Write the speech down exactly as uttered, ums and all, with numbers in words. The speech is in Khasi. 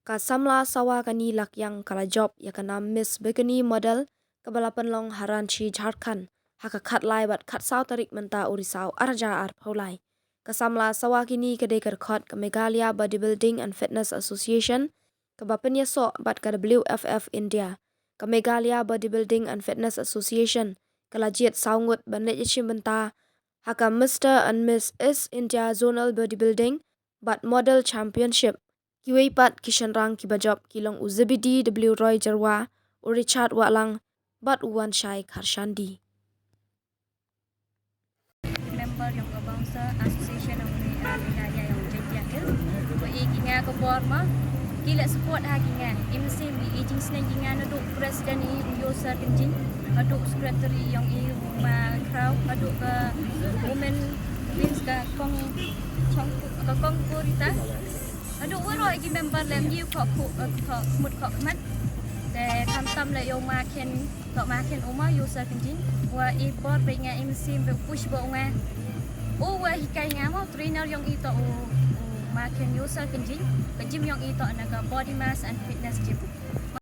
Ka samla sawa kani lakiang ka la jop ïa ka nam Miss Bikini Model kaba la pynlong ha Ranchi, Jharkhand, ha ka khatlai bad khatsaw tarik mynta u Risaw arhajar arphew lai. Ka samla sawa kini ka dei ka dkhot ka Meghalaya Bodybuilding and Fitness Association, kaba pynïasoh bad ka W F F India. Ka Meghalaya Bodybuilding and Fitness Association ka la jied saw ngut ban leit ïashim bynta ha ka Mister and Miss East India Zonal Bodybuilding bad Model Championship. Kiwei pat ki shynrang kiba jop ki long u Zebedee W Roy Jyrwa, u Richard Wahlang bad u Wanshai Kharshandi. Member yong ka Bouncer Association of Meghalaya yong Jaintia Hills. Ba i ki nga ka bor ma ki la support ha ki nga. Im sim i jingsneng ki nga naduh president i u Yosa Kynjing, haduh secretary yong i u Ma Kraw, haduh ka women wings ka Kong Chong, ka Kong Kurita. Haduh waroh ki member lem ïu khok khok khmut khok khmat. Te khamtam la ïoh ma khen, tok ma khen u Ma Yosa Kynjing wa i bor ba nga im sim ba push ba u nga. U wa hikai nga mo trainer yong i tok u, u Ma khen Yosa Kynjing. Ka gym yong i tok na ka Body Mass and Fitness Gym.